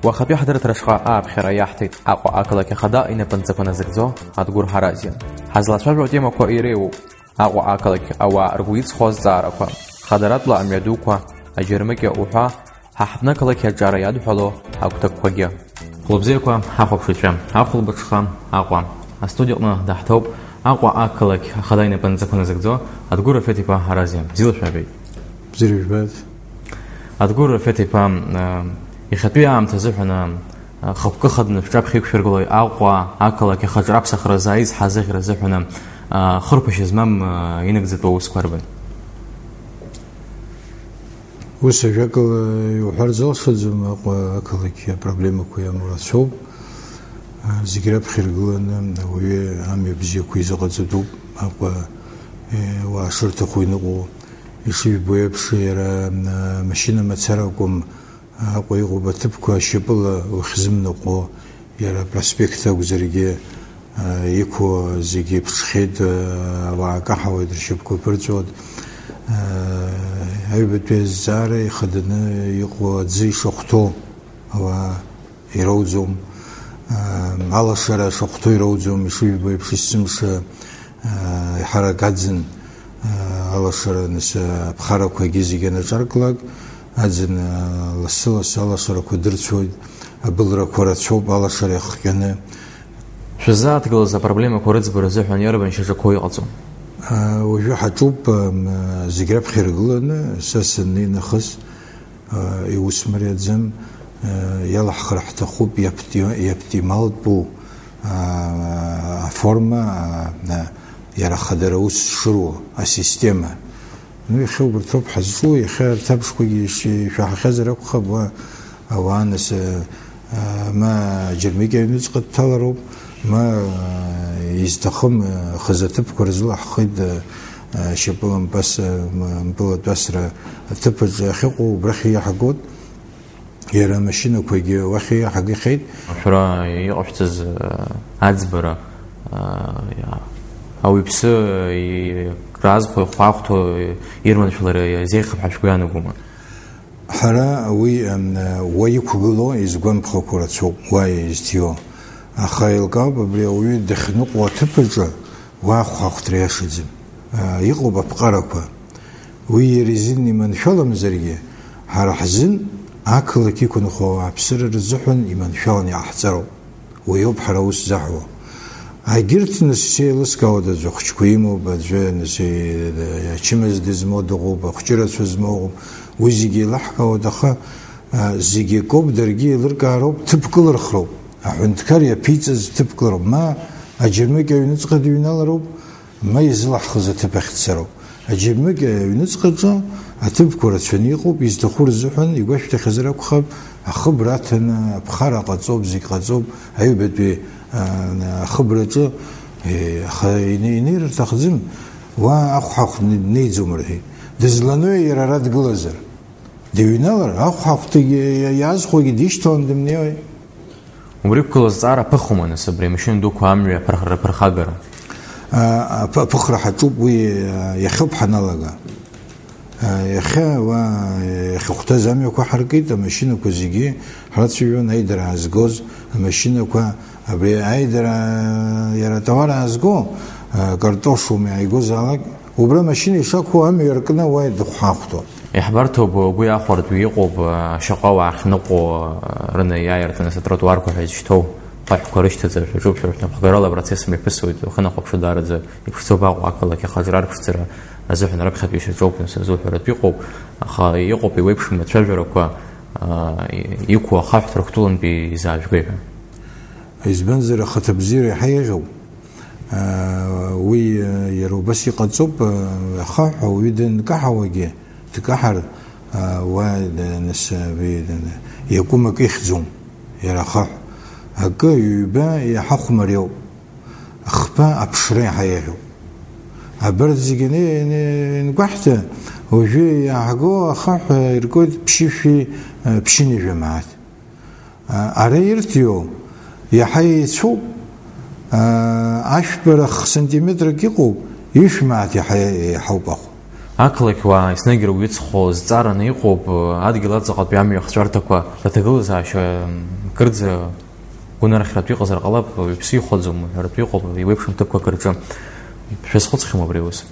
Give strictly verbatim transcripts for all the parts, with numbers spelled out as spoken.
Уахатәи ҳдырраҭара шҟа ааԥхьара иаҳҭеит Аҟәа ақалақь ахада инапынҵақәа назыгӡо Адгәыр Ҳаразиа. Ҳазлацәажәо атемақәа иреиуоуп: Аҟәа ақалақь ауаа ргәы иҵхо азҵаарақәа, хадаратәла амҩадуқәа, аџьармыкьа уҳәа, ҳа ҳнықалақь аҿара иадҳәало агәҭакқәагьы. Хәлыбзиақәа ҳахәаԥшыҩцәа, ахәылбыҽха Аҟәа. Астудиаҟны даҳҭоуп Аҟәа ақалақь ахада инапынҵақәа назыгӡо Адгәыр Рафеҭ-иԥа Ҳаразиа. Бзиала шәаабеит. Бзиара жәбааит. Адгәыр Рафеҭ-иԥа, а, иахьатәи аамҭа азыҳәан, а, хықәкы хаданы шәҿаԥхьа иқәшәыргылои Аҟәа ақалақь ахаҿра аԥсахра зааиз ҳазыӷьра азыҳәан, а, хырԥашьа змам, а, инагӡатәу аусқәа рбан? Ус ажәакала иуҳәар залшаӡом, Аҟәа ақалақь апроблемақәа иамоу рацәоуп. А, зегь раԥхьа иргыланы ауаҩы амҩа бзиақәа изыҟаҵатәуп. Аҟәа, е, уаа шырҭаху иныҟәо, ишыжәбо еиԥш, иара, а, машьына мацара акәым, Аҟәа иҟоуп аҭыԥқәа шьапыла уахьзымныҟәо, иара апроспект акәзаргьы, а, иқәу зегьы ԥҽхьеит, а, ауаа каҳауеит, ршьапқәа ԥырҵәоит. А, аҩбатәи азҵаара ихаданы иҟоу аӡы ишахәҭоу ауаа ироуӡом, а, алашара шахәҭоу ироуӡом, ишыжәбо еиԥш, есымша, а, иҳарак аӡын, а, алашара, нас, а, аԥхарақәагьы зегьы анаҿарклак, аӡын, а, лассы-лассы алашарақәа дырцәоит, абылрақәа рацәоуп алашара иахҟьаны. Шәызааҭгылаз апроблемақәа рыӡбара азыҳәан иарбан шьаҿақәоу иҟаҵоу? А, уажәы ҳаҿуп, ам, зегь раԥхьа иргыланы, са саннеи нахыс, а, иус мариаӡам, а, иалаҳхыр ҳҭахуп иапти-, иоптималтәу, а, аформа, а, а, иара хадара аус шыруа асистема. Ну, иахьа убарҭ роуп ҳазҿу, иахьа арҭ абжқәагьы иши-, ишәаҳахьазар акәхап, уа ауаа нас, а, а, ма аџьармыкьа аҩныҵҟа дҭалароуп, ма, а, изҭахым, а, хазы аҭыԥқәа рзылаҳхеит, а, а, шьапыла мпас, а, м-, мпылатәасра аҭыԥаҿы ахьыҟоу убрахь иаҳагоит. Иара амашьынақәагьы уахь иаҳагахьеит. Шәара иҟашәҵаз, а, аӡбара, а, иа-, ауаҩԥсы, и-, разхәа ихәаахәҭо ирманшәалара иазеиӷьхап ҳәа шәгәы иаанагома? Ҳара уи, ам, уа иқәгылоу изгәамԥхақәо рацәоуп, уа изҭиуа. Аха еилкаауп, абри ауаҩы дахьныҟәо аҭыԥ аҿы уа ахәаахәҭра иашаӡам. А, иҟоуп аԥҟарақәа. Уи иара изын иманшәаламзаргьы, ҳара ҳзын ақалақь иқәынхо ауааԥсыра рзыҳәан иманшәалан иҟаҳҵароуп. Уи ауп ҳара аус заҳуа. Агьырҭ нас сеилыскаауеит, аӡәы ахәыҷқәа имоуп, аӡәы нас, е-, ачымазда змоу дыҟоуп, ахәҷы рацәа змоу ыҟоуп. Уи зегьы еилаҳкаауеит, аха, а, зегьы акоуп, даргьы еилыркаароуп, ҭыԥ кылырхроуп. Аҳәынҭқар иаԥиҵаз ҭыԥ кылроуп. Ма аџьармыкьа аҩныҵҟа дыҩналароуп, ма изылаҳхыз аҭыԥ ахь дцароуп. Аџьармыкьа аҩныҵҟаҿы аҭыԥқәа рацәаны иҟоуп, изҭаху рзыҳәан игәашәҭахьазар акәхап, ахыбра аҭаны, аԥхара ҟаҵоуп, зегь ҟаҵоуп, аҩбатәи, а, ахыбраҿы, е, аха ине-, инеир рҭахӡам, уа ахәҳахә дне-, днеиӡом рҳәеит. Дызланои иара ара дгылазар? Дыҩналар, ахәҳахәҭагьы иа-, иаазхәогьы дишьҭалан дымнеиуеи? Убри иқәгылоу азҵаара аԥыхума, нас, абри амашьына дуқәа амҩа аԥырхагара? А, аԥ-, аԥыхра ҳаҿуп уи, а, иахьоуп ҳаналага. А, иахьа уа, иахьахәҭаз амҩақәа ҳаркит, амашьынақәа зегьы ҳрацәажәон, аидара аазгоз амашьынақәа, абри аидара, иара атауар аазго, а, картошума иааигозаалак, Убра амашьына ишақәу амҩа ркны уа дыхәҳахәҭоуп. Иаҳбарҭоуп, угәы иахәартә иҟоуп, ашьаҟа уаахьныҟәо, рынаиааиртә, нас, атротуарқәа ҳәа изышьҭоу ахаҳәқәа рышьҭаҵара шәаҿуп, шәара шәнапхгарала апроцесс мҩаԥысуеит, уахьынахәаԥшуа даараӡа иԥшӡоуп Аҟәа ақалақь ахаҿра арԥшӡара азыҳәан раԥхьатәи шьаҿоуп, нас, азуҳәаратә иҟоуп, аха иҟоуп еиуеиԥшым ацәажәарақәа, аа, иқәу ахаҳә Ҭырқәтәылантәи изаажәгеи ҳәа. Избанзар, ахаҭа бзиара иаҳа еиӷьуп. Уи иара убас иҟаҵоуп, ахаҳә ауаҩы данкаҳауагьы, дкаҳар, уа, нас, уи, иакәым акы ихьӡом, иара ахаҳә. Акы, ҩба иаҳа хәмариоуп, хԥа аԥшра иаҳа еиӷьуп. Абарҭ зегьы ани-, ани-, иангәаҳҭа, уажәы иааҳго ахаҳә иркуеит ԥшьышәи, ԥшьынҩажәа мааҭ. А, ара ирҭиуа иаҳа еицәоуп, а, ашәпарах сантиметрак иҟоуп, ишә мааҭ иаҳа еиҳауп ахә. Ақалақь уаа еснагь ргәы иҵхо зҵаараны иҟоуп, адгьыл аҵаҟатәи амҩа ахҵәарҭақәа рҭагылазаашьа кырӡа гәынархьратә иҟазар ҟалап, уаҩԥсы ихәаӡом, ҳәаратәы иҟоуп, еиуеиԥшым ҭыԥқәак рҿы. Шәазхәыцхьоума абри аус?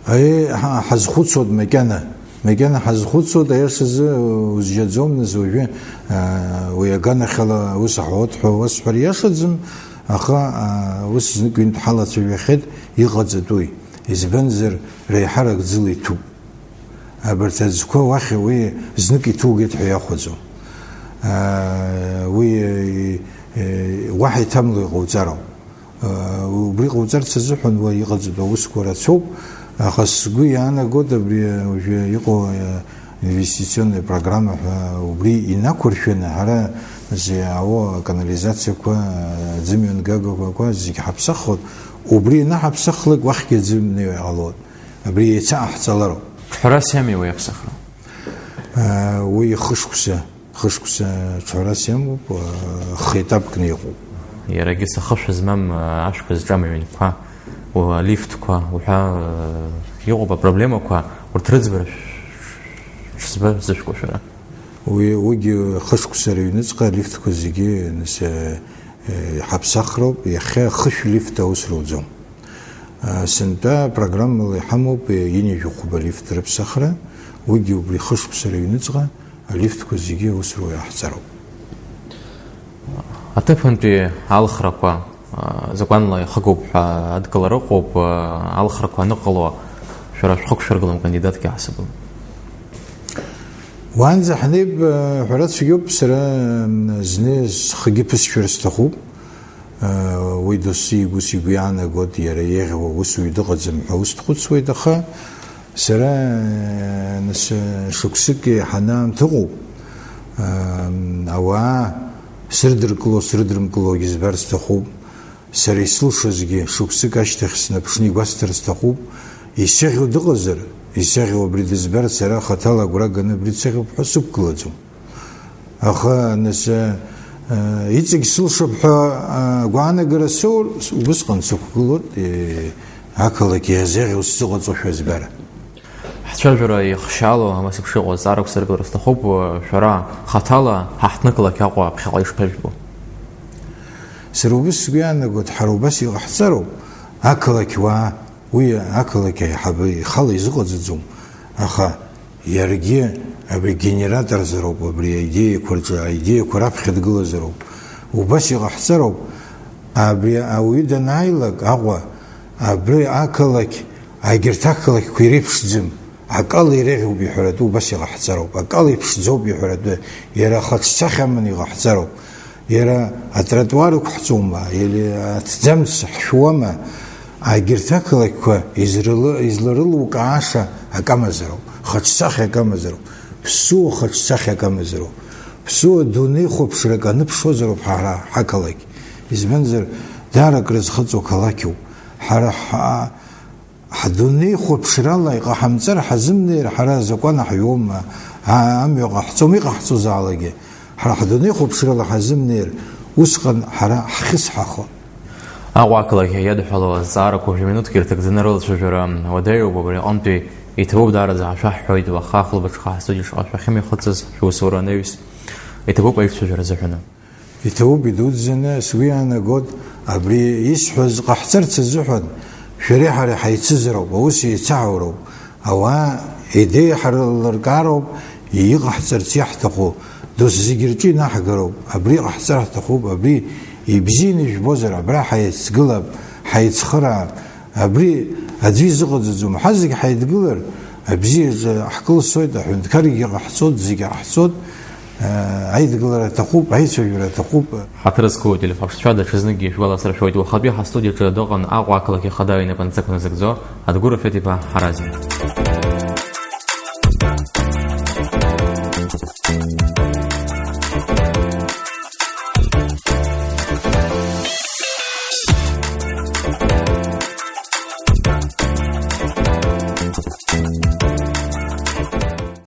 Аиеи, ҳа-, ҳазхәыцуан макьана. Макьана ҳазхәыцуан, аиашазы, узжьаӡом, нас уажәы, аа, уи аганахьала ус аҳәот ҳәа уасҳәар иашаӡам, аха, аа, ус знык-ҩынтә ҳалацәажәахьеит, иҟаҵатәуи. Избанзар, реиҳарак ӡыла иҭәуп. Абарҭ аӡқәа уахь уи знык иҭугеит ҳәа иахәаӡом. Аа, уи, е, е, уаҳа иҭамло иҟауҵароуп. Убри ҟауҵарц азыҳәан уа иҟаҵатәу аусқәа рацәоуп, аха сгәы иаанагоит абри уажәы иҟоу инвестиционная программа ҳәа убри инақәыршәаны ҳара зегь ау аканализациақәа, аӡымҩангагақәа зегь ҳаԥсахлоит, убри ианаҳаԥсахлак уахьгьы аӡы мнеиуа иҟалоит, абри еицаҟаҳҵалароуп. Ҿҳәарас иамои уи аԥсахра? Уи хышықәса. Хышықәса ҽҳәарас иамоуп, хы-етапкны иҟоуп. Иарагьы сахышәа змам ашәқәа зҿам аҩнқәа, алифтқәа уҳәа, иҟоуп апроблемақәа, урҭ рыӡбара шәызба-, шәзышәкуа шәара? Уи, уигьы хышықәса рыҩныҵҟа алифтқәа зегьы, нас, ҳаԥсахроуп, иахьа хышә лифт аус руӡом. Сынтәа программала иҳамоуп ҩынҩажәи хәба лифт рыԥсахра, уигьы убри хышықәса рыҩныҵҟа алифтқәа зегьы аусура иаҳҵароуп. Аҭыԥантәи алхрақәа, а, закәанла ихыгоуп ҳәа адгылара ыҟоуп, а, алхрақәа аныҟало, шәара шәхықәшәыргылом кандидатк иаҳасабала. Уаанӡа ҳнеип, а, ҳәара цәгьоуп, сара, м, зны схгьы ԥысшәар сҭахуп. Уи доусы игәы сигәы иаанагоит, иара еиӷьу аусуҩ дыҟаӡам ҳәа ус дхәыцуеит, аха сара, нас, шықәсык еиҳаны аамҭа ыҟоуп. Ауаа срыдыркыло, срыдрымкылогьы збар сҭахуп. Сара исылшозгьы шықәсык ашьҭахь снаԥшны игәасҭар сҭахуп. Исеиӷьу дыҟазар, исеиӷьу абри дызбар, сара хаҭала агәра ганы абри дсеиӷьуп ҳәа сықәгылаӡом. Аха, нас, э, иҵегь сылшап ҳәа, э, агәаанагара соур, с-, убысҟан сықәгылоит, э, ақалақь иазеиӷьу сзыҟаҵошәа збара. Ҳцәажәара ихшьаало, абас еиԥш иҟоу азҵаарақәа сыргылар сҭахуп, э, шәара хаҭала ҳа ҳҭнықалақь Аҟәа ԥхьаҟа ишԥажәбо? Сара убыс сгәы иаанагоит, ҳара убас иҟаҳҵароуп, ақалақь уаа, уи ақалақь аиҳабы ихала изыҟаҵаӡом, аха Иаргьы абри генераторзароуп, абри аидеиақәа рҿы, аидеиақәа раԥхьа дгылазароуп. Убас иҟаҳҵароуп, абри ауаҩы данааилак Аҟәа, абри ақалақь, агьырҭ ақалақьқәа иреиԥшӡам, акала иреиӷьуп иҳәаратәы убас иҟаҳҵароуп, акала иԥшӡоуп иҳәаратәы, иара ахаҿсахьа аманы иҟаҳҵароуп. Иара атротуар ықәҳҵома, или аҭӡамц ҳшәуама, егьырҭ ақалақьқәа изрылы-, изларылукааша акы амазароуп, хаҿсахьа акы амазароуп, ԥсуа хаҿсахьа акы амазароуп. Ԥсуа дунеихәаԥшрак аныԥшуазароуп ҳара ҳақалақь. Избанзар, даара акрызхыҵуа қалақьуп. Ҳара ҳа-, Ҳдунеихәаԥшрала иҟаҳамҵар ҳазымнеир, ҳара азакәан аҳәиуама, а-, амҩа ҟаҳҵом, иҟаҳҵозаалакгьы. Ҳара ҳдунеихәаԥшрала ҳазымнеир, усҟан ҳара ҳхьысҳахо. Аҟәа ақалақь иадҳәалоу азҵаарақәа жәа-минуҭк ирҭагӡаны рылацәажәара уадаҩуп, убри аҟынтәи иҭабуп даараӡа ҳашәаҳҳәоит, уаха ахәылбыҽха ҳастудиа шҟа шәахьымҩахыҵыз шәусура анаҩс. Иҭабуп аиҿцәажәара азыҳәаны. Иҭабуп идуӡӡаны, сгәы иаанагоит, абри исҳәаз ҟаҳҵарц азыҳәан, шәареи ҳареи ҳаицызароуп, аус еицаҳауроуп. Ауаа идеиа ҳарылыркаароуп, иҟаҳҵарц иаҳҭаху, дос зегьы рҿы инаҳгароуп, абри ҟаҳҵар ҳҭахуп, абри ибзианы ижәбозар, абра ҳаицгылап, ҳаицхыраап, Абри аӡәы изыҟаҵаӡом. Ҳазегь ҳаидгылар, абзиаҿы ҳкылсуеит, аҳәынҭқаргьы ҟаҳҵоит, зегь ҟаҳҵоит, аидгылара аҭахуп, аицәажәара аҭахуп. Ҳаҭыр зқәу ателехәаԥшцәа даҽазныкгьы шәгәаласыршәоит, уахатәи ҳастудиаҿы дыҟан Аҟәа ақалақь ахада инапынҵақәа назыгӡо Адгәыр Рафеҭ-иԥа Ҳарази.